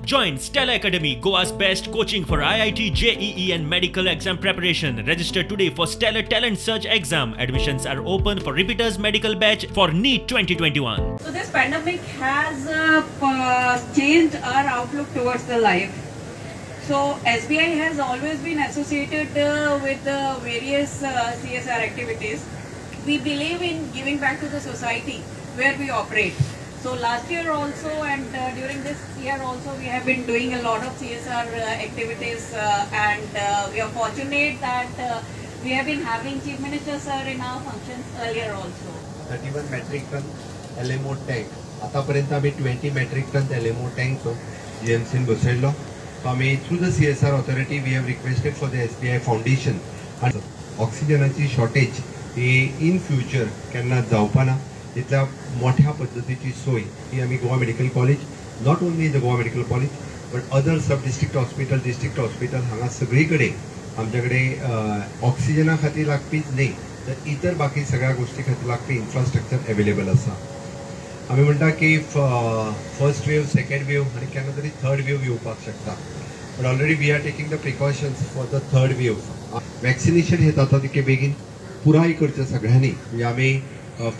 Join Stella Academy, Goa's best coaching for IIT, JEE and medical exam preparation. Register today for Stellar Talent Search exam. Admissions are open for repeaters medical batch for NEET 2021. So this pandemic has changed our outlook towards the life. So SBI has always been associated with the various CSR activities. We believe in giving back to the society where we operate. So last year also and during this year also we have been doing a lot of CSR activities and we are fortunate that we have been having Chief Minister sir in our functions earlier also. 31 metric ton LMO tank. आतापर्यंत आम्ही 20 metric ton LMO tank तो GMC बसयल्लो. So आम्ही through the CSR authority we have requested for the SBI foundation. ऑक्सिजनाची shortage he in future केन्ना जावपा ना इतल्या मोठ्या पद्दतीची सोय ही आमी Goa medical college, not only the Goa medical college but other sub district hospital, district hospital हांगा सगळी कडेन आमच्या कडेन ऑक्सिजना खातीर लागपीच न्ही तर इतर बाकी सगळ्या गोष्टी खातीर लागपी इन्फ्रास्ट्रक्चर अवेलेबल आसा. आमी म्हणटा की फर्स्ट वेव, सेकंड वेव आनी केन्ना तरी थर्ड वेव येवपाक शकता, but already we are taking the precautions for the third wave. Vaccination हे जाता तितके बेगीन पुराय करचें सगळ्यांनी. म्हणजे आमी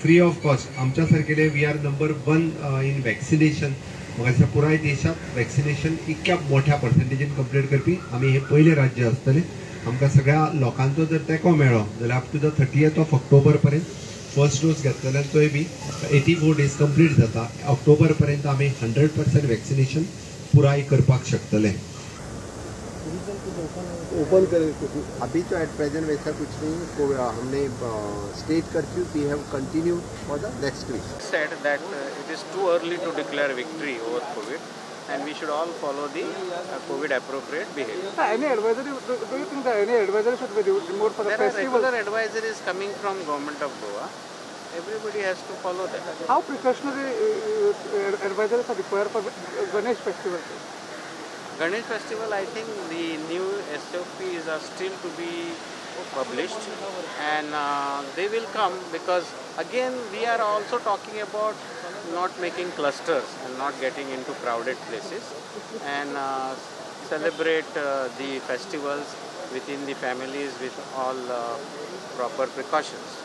फ्री ऑफ कॉस्ट आमच्या सारकेले we are number 1 in vaccination. म्हाका दिसता पुराय देशांत वॅक्सिनेशन इतक्या मोठ्या पर्संटेजीन कंप्लीट करपी आमी हे पयलें राज्य आसतलें. आमकां सगळ्या लोकांचो जर तेंको मेळ्ळो जाल्यार up to the 30th of October पर्यंत फर्स्ट डोस घेतलेल्यांचोय बी 84 डेज कंप्लीट जाता. ऑक्टोबर पर्यंत आमी 100% वॅक्सिनेशन पुराय करपाक शकतले. ओपन करें अभी तो एट प्रेजेंट वैसा कुछ नहीं. हमने state curfew we have continue for the next week. Said that it is too early to declare victory over COVID and we should all follow the COVID appropriate behavior. Any advisory, do you think that any advisory should be removed for the There festival? There are regular advisories coming from government of Goa. Everybody has to follow that. How precautionary advisories are required for Ganesh festival? Ganesh festival, I think the new SOPs are still to be published and they will come because again we are also talking about not making clusters and not getting into crowded places and celebrate the festivals within the families with all proper precautions.